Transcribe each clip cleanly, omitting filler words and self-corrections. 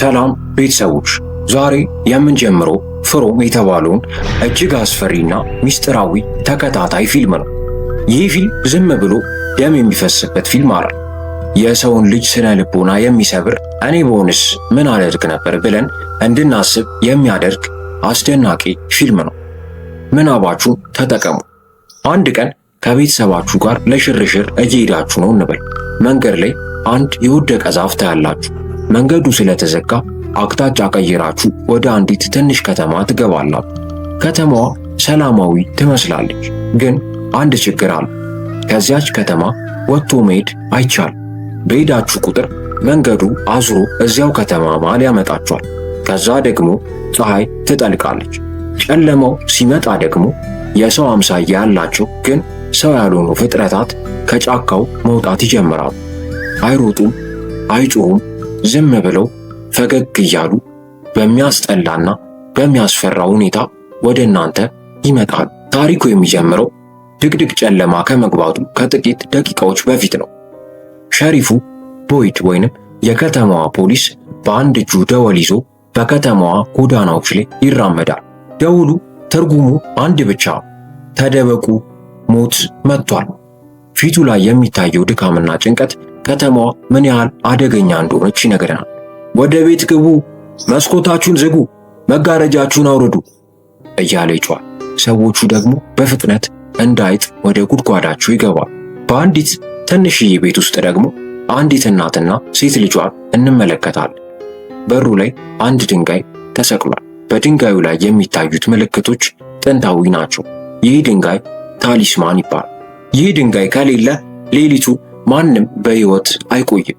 ሰላም ቤተሰቦች፣ ዛሬ የምንጀምረው ፍሮም የተባለውን እጅግ አስፈሪና ሚስጥራዊ ተከታታይ ፊልም ነው። ይህ ፊልም ዝም ብሎ ደም የሚፈስበት ፊልም አይደለም። የሰውን ልጅ ስነ ልቦና የሚሰብር፣ እኔ ብሆንስ ምን አደርግ ነበር ብለን እንድናስብ የሚያደርግ አስደናቂ ፊልም ነው። ምናባችሁን ተጠቀሙ። አንድ ቀን ከቤተሰባችሁ ጋር ለሽርሽር እየሄዳችሁ ነው እንበል። መንገድ ላይ አንድ የወደቀ ዛፍ ታያላችሁ። መንገዱ ስለተዘጋ አቅጣጫ ቀይራችሁ ወደ አንዲት ትንሽ ከተማ ትገባላችሁ። ከተማዋ ሰላማዊ ትመስላለች፣ ግን አንድ ችግር አለ። ከዚያች ከተማ ወጥቶ መሄድ አይቻልም። በሄዳችሁ ቁጥር መንገዱ አዙሮ እዚያው ከተማ መሃል ያመጣችኋል። ከዛ ደግሞ ፀሐይ ትጠልቃለች። ጨለማው ሲመጣ ደግሞ የሰው አምሳያ ያላቸው ግን ሰው ያልሆኑ ፍጥረታት ከጫካው መውጣት ይጀምራሉ። አይሮጡም፣ አይጮሁም። ዝም ብለው ፈገግ እያሉ በሚያስጠላና በሚያስፈራ ሁኔታ ወደ እናንተ ይመጣሉ። ታሪኩ የሚጀምረው ድቅድቅ ጨለማ ከመግባቱ ከጥቂት ደቂቃዎች በፊት ነው። ሸሪፉ ቦይድ ወይንም የከተማዋ ፖሊስ በአንድ እጁ ደወል ይዞ በከተማዋ ጎዳናዎች ላይ ይራመዳል። ደውሉ ትርጉሙ አንድ ብቻ፣ ተደበቁ፣ ሞት መጥቷል። ፊቱ ላይ የሚታየው ድካምና ጭንቀት ከተማዋ ምን ያህል አደገኛ እንደሆነች ይነግረናል። ወደ ቤት ግቡ፣ መስኮታችሁን ዝጉ፣ መጋረጃችሁን አውርዱ እያለ ይጮኻል። ሰዎቹ ደግሞ በፍጥነት እንደ አይጥ ወደ ጉድጓዳቸው ይገባል። በአንዲት ትንሽዬ ቤት ውስጥ ደግሞ አንዲት እናትና ሴት ልጇን እንመለከታለን። በሩ ላይ አንድ ድንጋይ ተሰቅሏል። በድንጋዩ ላይ የሚታዩት ምልክቶች ጥንታዊ ናቸው። ይህ ድንጋይ talisman ይባላል። ይህ ድንጋይ ከሌለ ሌሊቱ ማንም በሕይወት አይቆይም።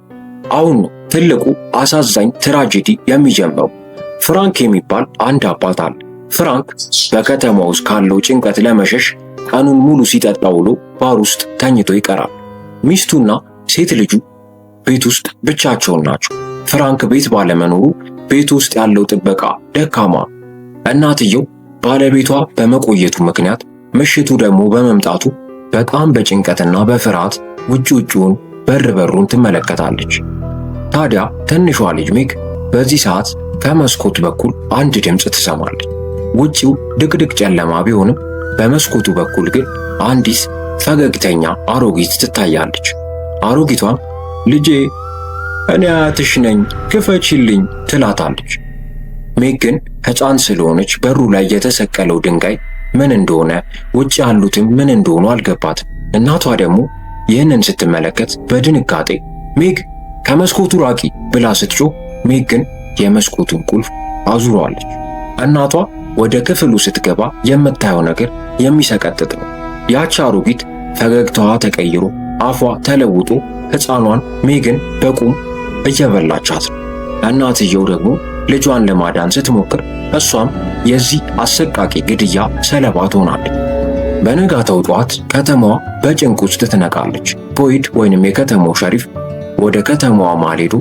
አሁን ነው ትልቁ አሳዛኝ tragedy የሚጀምረው። ፍራንክ የሚባል አንድ አባት አለ። ፍራንክ በከተማ ውስጥ ካለው ጭንቀት ለመሸሽ ቀኑን ሙሉ ሲጠጣ ውሎ ባር ውስጥ ተኝቶ ይቀራል። ሚስቱና ሴት ልጁ ቤት ውስጥ ብቻቸውን ናቸው። ፍራንክ ቤት ባለመኖሩ ቤት ውስጥ ያለው ጥበቃ ደካማ፣ እናትየው ባለቤቷ በመቆየቱ ምክንያት ምሽቱ ደግሞ በመምጣቱ በጣም በጭንቀትና በፍርሃት ውጭ ውጭውን በር በሩን ትመለከታለች። ታዲያ ትንሿ ልጅ ሜግ በዚህ ሰዓት ከመስኮት በኩል አንድ ድምፅ ትሰማለች። ውጪው ድቅድቅ ጨለማ ቢሆንም በመስኮቱ በኩል ግን አንዲት ፈገግተኛ አሮጊት ትታያለች። አሮጊቷም ልጄ እኔ አያትሽ ነኝ ክፈቺልኝ ትላታለች። ሜግ ግን ሕፃን ስለሆነች በሩ ላይ የተሰቀለው ድንጋይ ምን እንደሆነ ውጭ ያሉትም ምን እንደሆኑ አልገባትም። እናቷ ደግሞ ይህንን ስትመለከት በድንጋጤ ሜግ ከመስኮቱ ራቂ ብላ ስትጮህ፣ ሜግ ግን የመስኮቱን ቁልፍ አዙረዋለች። እናቷ ወደ ክፍሉ ስትገባ የምታየው ነገር የሚሰቀጥጥ ነው። ያቺ አሮጊት ፈገግታዋ ተቀይሮ አፏ ተለውጦ ሕፃኗን ሜግን በቁም እየበላቻት ነው። እናትየው ደግሞ ልጇን ለማዳን ስትሞክር እሷም የዚህ አሰቃቂ ግድያ ሰለባ ትሆናለች። በነጋታው ጠዋት ከተማዋ በጭንቅ ውስጥ ትነቃለች። ቦይድ ወይንም የከተማው ሸሪፍ ወደ ከተማዋ መሃል ሄዶ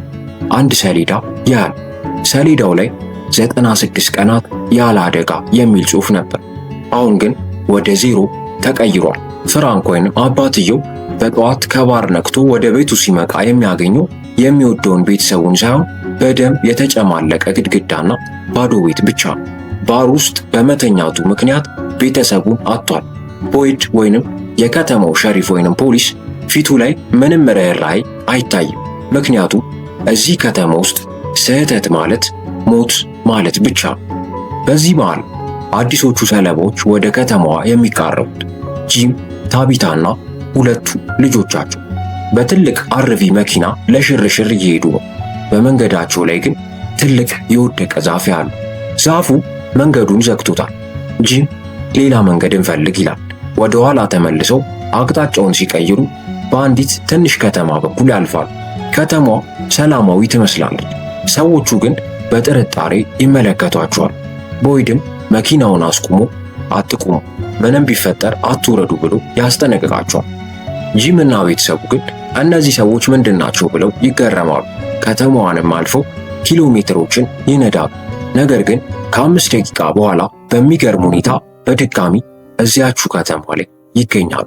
አንድ ሰሌዳ ያያል። ሰሌዳው ላይ 96 ቀናት ያለ አደጋ የሚል ጽሑፍ ነበር። አሁን ግን ወደ 0 ተቀይሯል። ፍራንክ ወይንም አባትየው በጠዋት ከባር ነክቶ ወደ ቤቱ ሲመጣ የሚያገኘው የሚወደውን ቤተሰቡን ሳይሆን በደም የተጨማለቀ ግድግዳና ባዶ ቤት ብቻ ነው። ባር ውስጥ በመተኛቱ ምክንያት ቤተሰቡን አጥቷል። ቦይድ ወይንም የከተማው ሸሪፍ ወይንም ፖሊስ ፊቱ ላይ ምንም ርኅራኄ አይታይም። ምክንያቱም እዚህ ከተማ ውስጥ ስህተት ማለት ሞት ማለት ብቻ ነው። በዚህ መሃል አዲሶቹ ሰለባዎች ወደ ከተማዋ የሚቃረቡት ጂም፣ ታቢታና ሁለቱ ልጆቻቸው በትልቅ RV መኪና ለሽርሽር እየሄዱ ነው። በመንገዳቸው ላይ ግን ትልቅ የወደቀ ዛፍ ያሉ። ዛፉ መንገዱን ዘግቶታል። ጂም ሌላ መንገድ እንፈልግ ይላል። ወደ ኋላ ተመልሰው አቅጣጫውን ሲቀይሩ በአንዲት ትንሽ ከተማ በኩል ያልፋሉ። ከተማዋ ሰላማዊ ትመስላለች። ሰዎቹ ግን በጥርጣሬ ይመለከቷቸዋል። ቦይድም መኪናውን አስቁሞ አትቁሙ፣ ምንም ቢፈጠር አትውረዱ ብሎ ያስጠነቅቃቸዋል። ጂም እና ቤተሰቡ ግን እነዚህ ሰዎች ምንድን ናቸው ብለው ይገረማሉ። ከተማዋንም አልፈው ኪሎ ሜትሮችን ይነዳሉ። ነገር ግን ከ5 ደቂቃ በኋላ በሚገርም ሁኔታ በድጋሚ እዚያቹ ከተማ ላይ ይገኛሉ።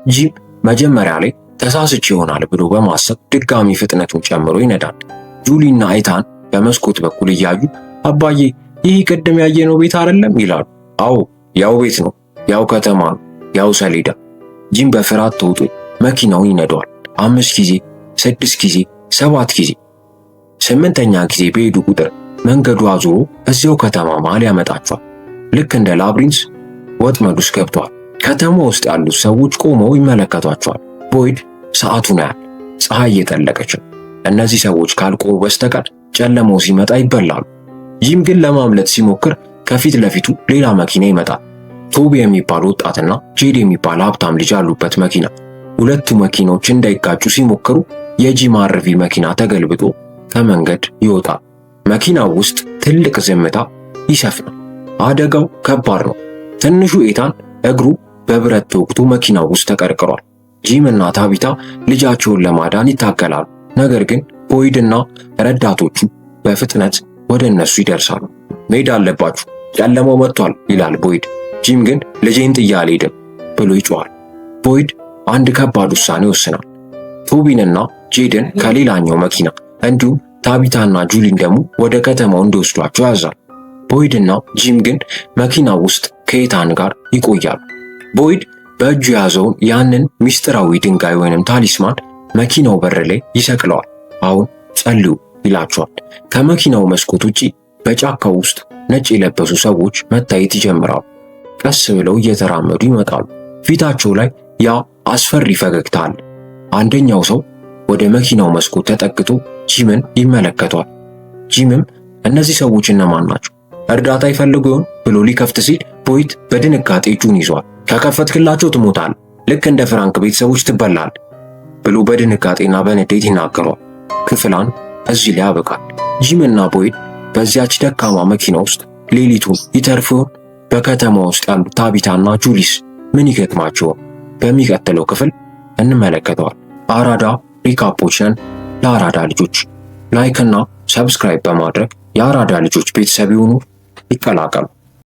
ጂም መጀመሪያ ላይ ተሳስቼ ይሆናል ብሎ በማሰብ ድጋሚ ፍጥነቱን ጨምሮ ይነዳል። ጁሊና ኤታን በመስኮት በኩል እያዩ አባዬ ይህ ቅድም ያየነው ቤት አይደለም ይላሉ። አዎ ያው ቤት ነው፣ ያው ከተማ ነው፣ ያው ሰሌዳ። ጂም በፍርሃት ተውጦ መኪናውን ይነዳዋል። 5 ጊዜ፣ 6 ጊዜ፣ 7 ጊዜ፣ 8ኛ ጊዜ በሄዱ ቁጥር መንገዱ አዙሮ እዚያው ከተማ መሃል ያመጣቸዋል። ልክ እንደ labyrinth ወጥመድ ውስጥ ገብተዋል። ከተማ ውስጥ ያሉት ሰዎች ቆመው ይመለከቷቸዋል። ቦይድ ሰዓቱን ያያል። ፀሐይ እየጠለቀች ነው። እነዚህ ሰዎች ካልቆሙ በስተቀር ጨለማው ሲመጣ ይበላሉ። ጂም ግን ለማምለጥ ሲሞክር ከፊት ለፊቱ ሌላ መኪና ይመጣል። ቶቢ የሚባል ወጣትና ጄድ የሚባል ሀብታም ልጅ ያሉበት መኪና። ሁለቱ መኪናዎች እንዳይጋጩ ሲሞክሩ የጂም RV መኪና ተገልብጦ ከመንገድ ይወጣል። መኪናው ውስጥ ትልቅ ዝምታ ይሰፍናል። አደጋው ከባድ ነው። ትንሹ ኤታን እግሩ በብረት ተወግቶ መኪናው ውስጥ ተቀርቅሯል። ጂም እና ታቢታ ልጃቸውን ለማዳን ይታገላሉ። ነገር ግን ቦይድና ረዳቶቹ በፍጥነት ወደ እነሱ ይደርሳሉ። መሄድ አለባችሁ፣ ጨለማው መጥቷል ይላል ቦይድ። ጂም ግን ልጄን ጥዬ አልሄድም ብሎ ይጮኻል። ቦይድ አንድ ከባድ ውሳኔ ይወስናል። ቶቢንና ጄድን ከሌላኛው መኪና እንዲሁም ታቢታና ጁሊን ደግሞ ወደ ከተማው እንዲወስዷቸው ያዛል። ቦይድና ጂም ግን መኪናው ውስጥ ከኤታን ጋር ይቆያሉ። ቦይድ በእጁ የያዘውን ያንን ሚስጥራዊ ድንጋይ ወይንም talisman መኪናው በር ላይ ይሰቅለዋል። አሁን ጸልዩ ይላቸዋል። ከመኪናው መስኮት ውጪ በጫካው ውስጥ ነጭ የለበሱ ሰዎች መታየት ይጀምራሉ። ቀስ ብለው እየተራመዱ ይመጣሉ። ፊታቸው ላይ ያ አስፈሪ ፈገግታ አለ። አንደኛው ሰው ወደ መኪናው መስኮት ተጠግቶ ጂምን ይመለከቷል። ጂምም እነዚህ ሰዎች እነማን ናቸው? እርዳታ ይፈልጉ ይሆን ብሎ ሊከፍት ሲል ቦይድ በድንጋጤ እጁን ይዟል። ከከፈትክላቸው ትሞታል፣ ልክ እንደ ፍራንክ ቤተሰቦች ትበላል ብሎ በድንጋጤና በንዴት ይናገሯል። ክፍል 1 እዚህ ላይ ያበቃል። ጂም እና ቦይድ በዚያች ደካማ መኪና ውስጥ ሌሊቱን ይተርፉ ይሆን? በከተማ ውስጥ ያሉ ታቢታና ጁሊስ ምን ይገጥማቸው? በሚቀጥለው ክፍል እንመለከተዋል። አራዳ recap ኦች ነን ለአራዳ ልጆች። Like እና subscribe በማድረግ የአራዳ ልጆች ቤተሰብ ይሁኑ፣ ይቀላቀሉ።